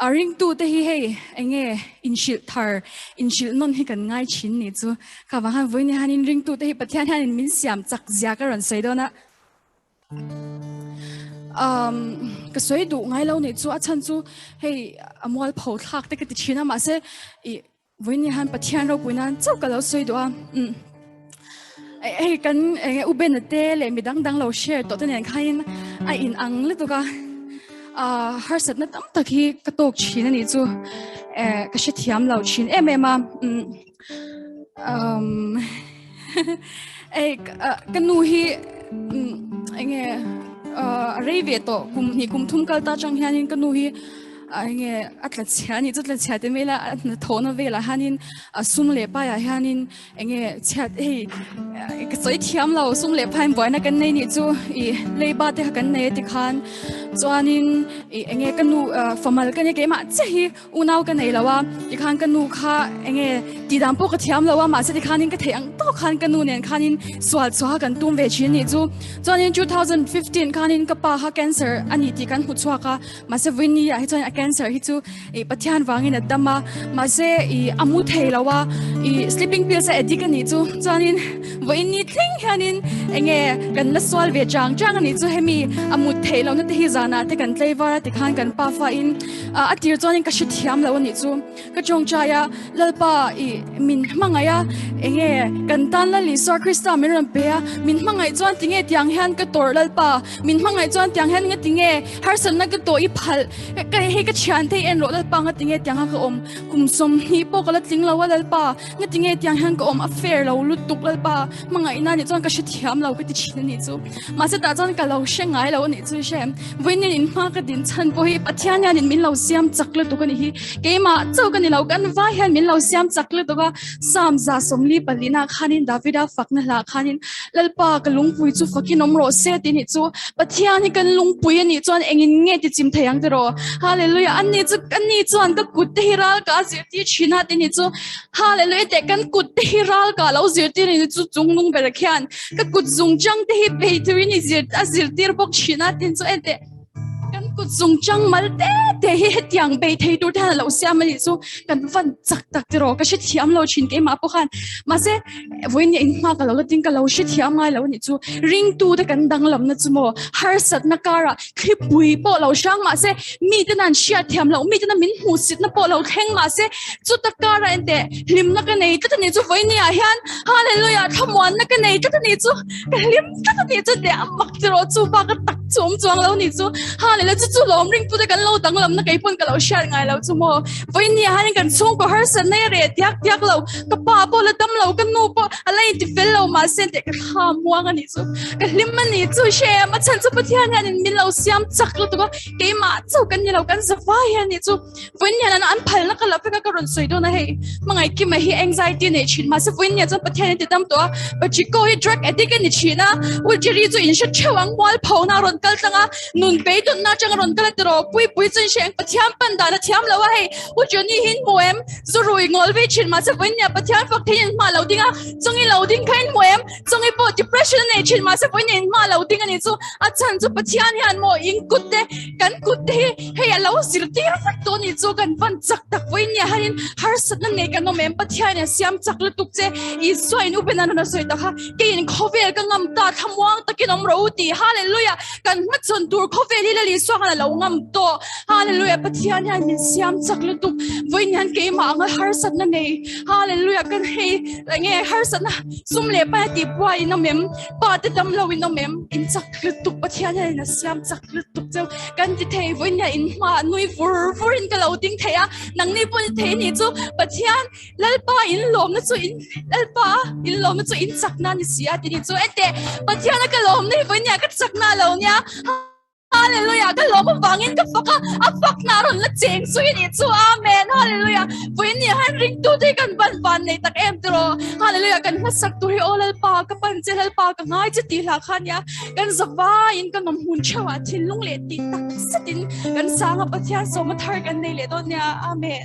A ringtute hi hei enge inhrilh thar, inhrilh nawn hi kan ngai thin ni chu. Kha vang khan vawiin hianin ringtute hi Pathian hianin min siam chak zia ka rawn sawi dawn a. Um, ka sawi duh ngai lo ni chu a chhan chu hei a mual pho thlak te ka ti thin a mahse i Vawiin ni han Pathian ropui nan chauh ka lo sawi duh a. Um. Hei kan enge u Bena te leh mi dang dang lo share tawh te nen khain a in ang lutuk a. Uh, harsatna tam tak hi ka tawk thin a ni chu. Eh, ka hre thiam lo thin em em a. Um. Um. Ei, ka nu hi um, enge uh, rei ve tawh kum hnih kum thum kal ta chang hianin ka nu hi enge a tla chhia ani chu tla chhia te mai la a hnathawhna velah hianin a sum leh paiah hianin enge chhiat hei ka sawi thiam lo sum leh pai buaina kan nei nih chu ih leiba te kha kan nei a tikhan chuanin ih enge ka nu famal ka nia keimah chiah hi Unau ka nei lo a, tikhan ka nu kha enge tih dan pawh ka thiam lo a, mahse tikhanin ka theih ang tawk khan ka nu nen khanin sual chhuah kan tum ve thin nih chu. Chuanin 2015 khanin ka pa kha cancer a ni tih kan hmu chhuak a, mahse vawiin ah hi chuan a cancer hi chu ih Pathian vangin a dam a, mahse ih a mu thei lo a, ih sleeping pills a addict a nih chu. Chuanin vawiin ni thleng hianin enge kan la sual ve chang chang a nih chu, hemi a mut theih lohna te hi zanah te kan tlaivar a tikhan kan pa fa in A tir chuanin ka hrethiam lo a nih chu. Ka tawngtai a, Lalpa i min hmangaih a, enge kan tan Lal Isua Krista min rawn pe a, min hmangaih chuan tinge tiang hian ka tawrh Lalpa, min hmangaih chuan tiang hian nga tinge harsatna ka tawh i phalh, ka hei ka thian thei en rawh Lalpa nga tinge tiang a ka awm, kum 20 pawh ka la tling lo a Lalpa, nga tinge tiang hian ka awm a fair lo lutuk Lalpa, hmangaihna nih chuan ka hrethiam lo ka ti thin a nih chu. Mahse tah chuan ka lo hre ngai lo a nih chu hre. Vawiin in hma ka din chhan pawh hi Pathian hianin min lo siam chak lutuk a nih hi. Keimah chauh ka ni lo, kan vai hian min lo siam chak lutuk a. Psalm 144 ah khanin Davida fakna hla khanin Lalpa ka lungpui chu fakin awm rawh se tih nih chu. Pathian hi kan lungpui a nih chuan engin nge ti chim thei ang tiraw? Hallelujah! Ani chu ani chuan ka kut te hi ral ka a zirtir thin a tih nih chu. Hallelujah! Teh kan kut te hi ral ka lo zirtir a nih chu chungnung ber khian. Ka kut zung chang te hi bei turin i zir a zirtir bawk thin a tin chu en teh kan kut zung chang mal te te hi hetiang bei thei tur te hian a lo siam a nih chu kan van chak tak tiraw ka hrethiam lo thin keimah pawh khan mahse vawiin in hma ka lo la tin ka lo hrethiam ngai lo a nih chu ringtu te kan danglam na chu maw harsatna karah thlipui pawh lo hrang mahse mite nan hriat thiam loh mite nan min hmuhsitna pawh lo thleng mahse chuta karah ente hlimna ka nei tlat a nih chu vawinia hian hallelujah thlamuanna ka nei tlat a nih chu ka hlim tlat a nih chu teh a mak tiraw chu pa ka tak chu awm chuang lo nih chu hallelujah chu chu lawm ring pute kan lo danglam na kei pawn ka lo hriat ngai lo chu maw vawinia hian kan chhungkaw harsatna i reh diak diak lo ka pa pawh la dam lo ka nu pawh a la inti fel lo mahse teh ka thla muang a nih chu ka hlim a nih chu hre a chhan chu Pathian hian min lo siam chak lutuk a keimah chauh kan ni lo kan zavai hian nih chu vawiin hian an an phalna ka la vek a ka rawn sawi dawn a hei hmangaih kima hi anxiety nei thin mahse vawiin hian chuan Pathian in ti dam tawh a Pachiko hi drug addict a ni thin a U Jerry chu in hre theuh ang mual phona a rawn kal tlang a nun beidawnna atanga rawn kal a tiraw pui pui chu in hre ang Pathian pan dan a thiam lo a hei U Johnny hi in hmu em zu rui ngawl vei thin mahse vawiin hian Pathian fak thei in hma lo ding a chungi lo ding kha in hmu em Chungi pawh depression a nei thin mahse vawiin in hma lo ding a ni chu a chhan chu Pathian hian maw in kut te kan kut te hi hei a lo zirtir vek tawh a ni chu kan van chak tak vawiin nia hianin harsatna nei kan awm em Pathian in a siam chak lutuk che Isua in upen a rawn a sawi tak kha keiin khawvel ka ngam ta thlamuang takin awm rawh u tih Hallelujah kan hmachhawn tur khawvel hi Lal Isua khan a lo ngam tawh Hallelujah Pathian hian min siam chak lutuk vawiin hian keimah anga harsatna nei Hallelujah kan hei enge harsatna Sum leh pai a tih buai in awm em? Pa te dam lo in awm em? In chak lutuk Pathian hian a siam chak lutuk cheu. Kan ti thei vawiin hian in hma nui vur vur in ka lo ding thei a. Nangni pawh ni thei ni chu Pathian Lalpa in lawmna chu in Lalpa in lawmna chu in chakna ni si a ti ni chu. Enteh Pathian a ka lawmna hi vawiin hian ka chakna lo nia. Hallelujah ka lawm avangin ka fak a a fak na rawn la cheng chu i nih chu amen hallelujah vawiin ni han ringtu te kan ban van nei tak em tiraw hallelujah kan hmasak tur hi aw lalpa ka pan che lalpa ka ngai che tih hla kha nia kan zavaiin kan awm hmun theuh ah thinlung leh tih tak zetin kan sanga Pathian sawma thar kan nei leh dawn nia amen.